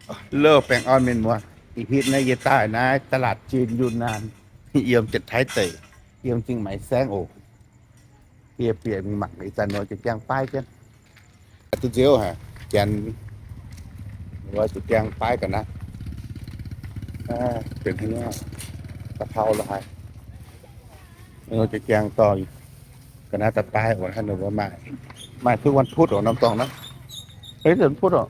Hello, baengh orn mienh muoz. Ih hitv naaiv yie daaih naaiv ตลาดจีนยูนนาน, yiem Janx-Taiv deic, yiem Zingh Maix saengv oc. Yie bieqc mingh mangc ih zanc nor ziouc jangx paaiv jienv. Duqv nziouv haic, janx wuov ziouc jangx paaiv ga'naaiv. Benx haaix nyungc, ga'pau lo haaix. Nor ziouc jangx dorh ga'naaiv daaih paaiv oc. Hnangv nor maaih, maaih ทุกวันพุธ oc, norm dorngx naaiv. Eix, ทุกวันพุธ oc,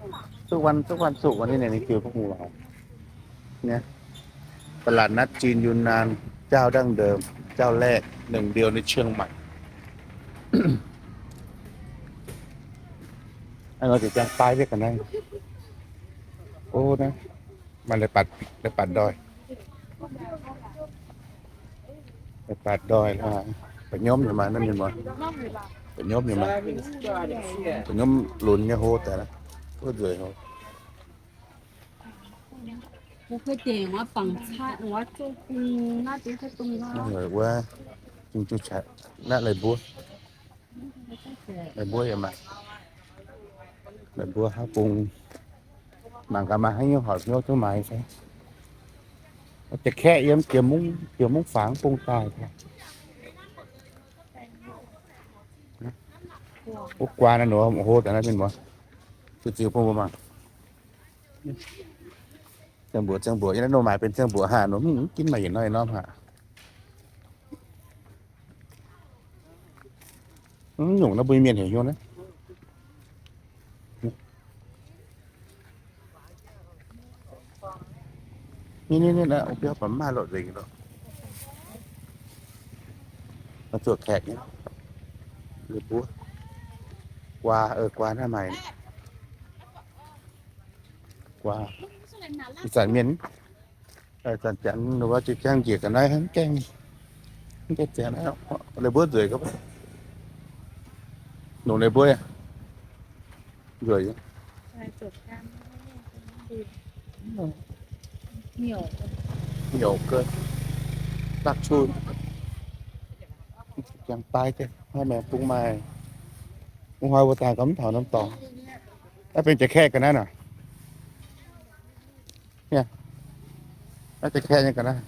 ทุกวัน ทุกวันศุกร์ วันที่หนึ่ง นี่คือพวกหมูหลามเนี่ย ตลาดนัดจีนยูนนาน เจ้าดั้งเดิม เจ้าแรก หนึ่งเดียวในเชียงใหม่ Hnangv nor ziouc jangx paaiv jienv ga'naaiv. Ov, naaiv maaih leiz-baaix, leiz-baaix ndoih. Leiz-baaix ndoih, ba'nyomv nyei maaih, naaiv mienh muoz. Ba'nyomv nyei maaih. Ba'nyomv lunx nyei hlo daaih, wuov nzueic hlo. 我可点我绑菜，我做工，那就是东西。 Naaiv wuov, naaiv leiz-mbuov. Leiz-mbuov yaac maaih. Leiz-mbuov haaix bung, mangc gaax maaih haaix nyungc horpc hnyouv duqv maaiz fai. Jiex kaeqv yiem jiex mungv, jiex mungv fangx bung daaih. Wuov guaan naaiv nor hlo daaih naaiv mienh muoz. Ziux ziux bun mbuo mangc. Ziangh mbuoqc, ziangh mbuoqc, yie naaiv nor maaiz benx ziangh mbuoqc haic nor, mv ginv maaih yietc norm norm haic. Mv nyungc naaiv mbuo mienh heuc hnyouv naaiv. Ninh, ninh, ninh, ov, biauv baac mv maaih lorqc nzengc lorqc. Zuoqc kaeqv nyei. Leiz-mbuov. Guaa, guaa naaiv maaih. Guaa. Ih zanc mienh, ih zanc janx wuov ziouc jangx njiec ga'naaiv hnangv gaengh, hnangv gaengh ziangx naaiv. Leiz-mbuov nzueic ga'naaiv. Nongc leiz-mbuov nzueic. Hnyouv gau, daqv cuv. Jangx daaih jienv, maaih maengx bung maaih. Mv hnoi mbuo daaih gauh mv taux norm dorngx. Naaiv benx jiex kaeqv ga'naaiv nor. Naaiv jiex kaeqv nyei ga'naaiv.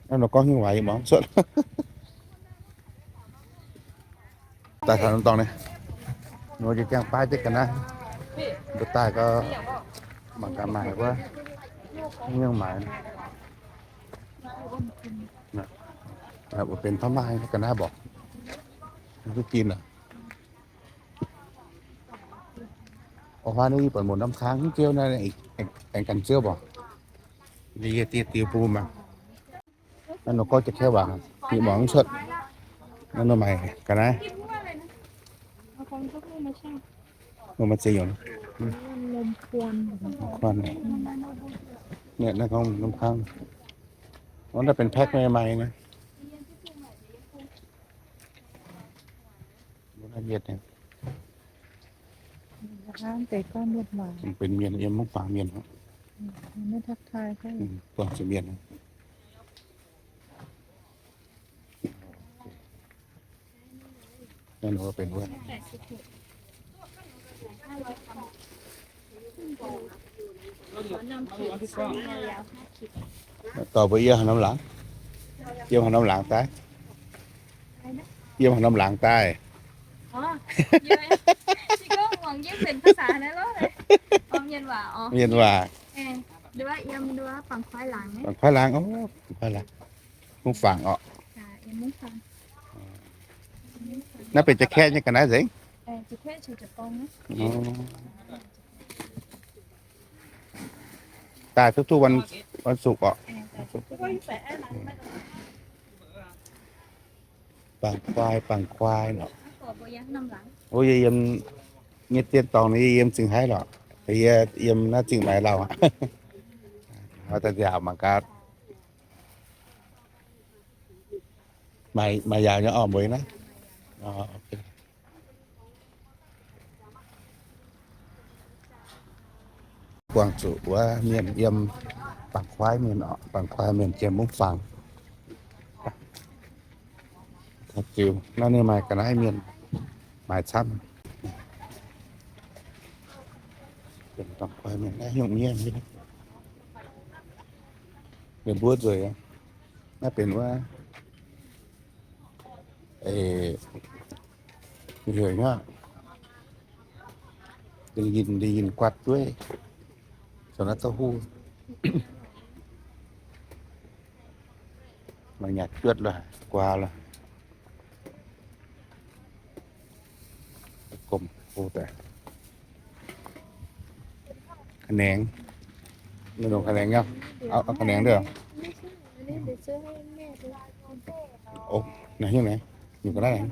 Naaiv nor gorngv hingv waaic yie mangc cuotv. Daaih taux norm dorngx naaiv, nor jiex jangx baav jienv ga'naaiv. Mbuo daaih gauh mangc gaax maaih wuov, nyungc maaiz. Mbuo benx พม่า ga'naaiv mborqc. Duqv jin aqv. Ov, huaav naaiv yie buatc muonc norm kang mv ziouv naaiv, aengx ganh ziouv mborqc. Yie diuh diuh bun mangc. Naaiv nor gorngv jiex kaeqv waac, yie mangc mv cuotv. Naaiv nor maaih ga'naaiv. Nor maaih ziex nyungc. Kuan. Naaiv gorngv norm kang. Naaiv benx แพ็ค maaih maaih naaiv. Mbuo naaiv mienh, benx mienh, yiem mungv fangx mienh. Buangh zuqc mienh. Naaiv nor benx wuov. Dorh mbuo yiem haaix norm laangz? Yiem haaix norm laangz daaih? Yiem haaix norm laangz daaih? Mienh waac. Bangc Kuaaiv laangz, ov, Bangc Kuaaiv laangz. Mungv fangx orqc. Naaiv benx jiex kaeqv nyei ga'naaiv nzengc. Daaih duqv duqv วันศุกร์ orqc. Bangc Kuaaiv, Bangc Kuaaiv orqc. Ov, yie yiem nyei dien dorngx, yie yiem Zingh Haiv lorqc. Yie yiem naaiv Zingh Maix lauh aqv. Daaih nziaauc mangc gaax. Maaih yaauc nyei orqc, mbuo naaiv. Buangh zuqc wuov mienh yiem Bangc Kuaaiv mienh orqc, Bangc Kuaaiv mienh jiem mungv fangx. Ziux naaiv ninh maaih ga'naaiv mienh maaiz camv. Benx dangh koi mienh naaiv hnyouv mienh nyei. Ninh mbuo nzueic aqv. Naaiv benx wuov, heuc nyei, dingh yinh, dingh yinh guatc dueiv, zoux naaiv douh huv. Maaih nyaatc juotv lorqc, guaa lorqc. Gomh hlo daaih. Ka'nengx. Mienh longc ka'nengx nyei. Au, au ka'nengx duqv. Ov, naaiv hnyouv naaiv. Nyungc ga'naaiv naaiv.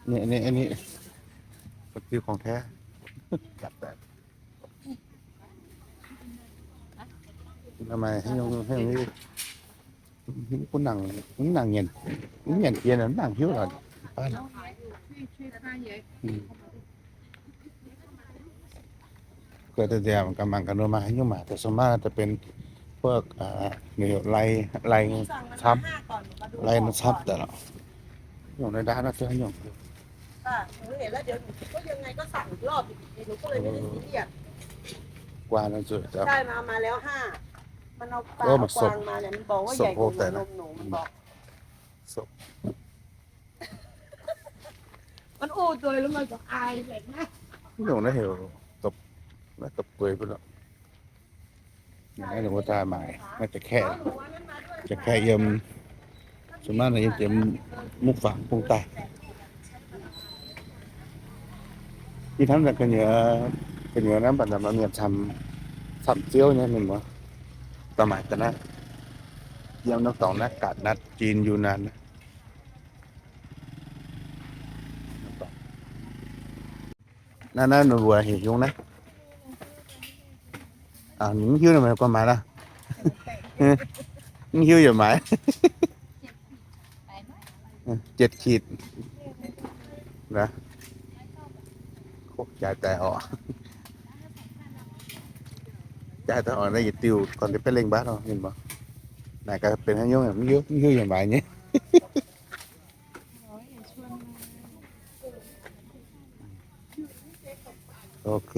Ninh, ninh, ninh, ninh. Diuh ของแท้. Mv nangc, mv nangc nyanc, mv nyanc jien, mv nangc hiuv lorqc. Guei deix nziaauc ga'mangc ga'ndongx maaih haaix nyungc maaih, da'faanh maiv deix benx พวก ninh heuc lai, lai camv, lai camv daaih lorqc. Nyungc naaiv ndaauv naaiv se nyungc. ค่ะ หนูเห็นแล้ว เดี๋ยวหนูก็ยังไงก็สั่งอีกรอบอีกที หนูก็เลยไม่ได้ซีเรียส Guaa naaiv nzueic daaih. ได้มา มาแล้วห้า มันเอาปลา เอากวางมาเนี่ย มันบอกว่าใหญ่กว่าหัวนมหนู มันบอก Sopv. มันอู้ตัวแล้วมันก็อายแบบนั้น Nyungc naaiv heuc dopc, naaiv dopc gueix bun lorqc. Naaiv ninh mbuo daaih maaic naaiv ja'kaeqv, ja'kaeqv yiem, zuqc maiv yiem jiex muv fangx bung daaih. Ih hnamv naaic gu'nyuoz, gu'nyuoz naaiv mv baac mienh camv, camv ziouv nyei mienh muoz, daaih maaic daaih naaiv, yiem norm dorngx naaiv, กาดนัดจีน Yunnan naaiv. Naaiv, naaiv ninh mbuo heuc hnyungv naaiv. Ninh mv hiuv ninh meih gorngv maaiz lorqc. Mv hiuv yaac maaiz. เจ็ดขีด Jaaix daaih oc. Jaaix daaih oc, naaiv yietc diuh gorngv deix betv lengh mbaatv nor, mienh muoz. Naaic gaax benx haaix nyungc, mv hiuv, mv hiuv yaac maaiz nyei. Ok.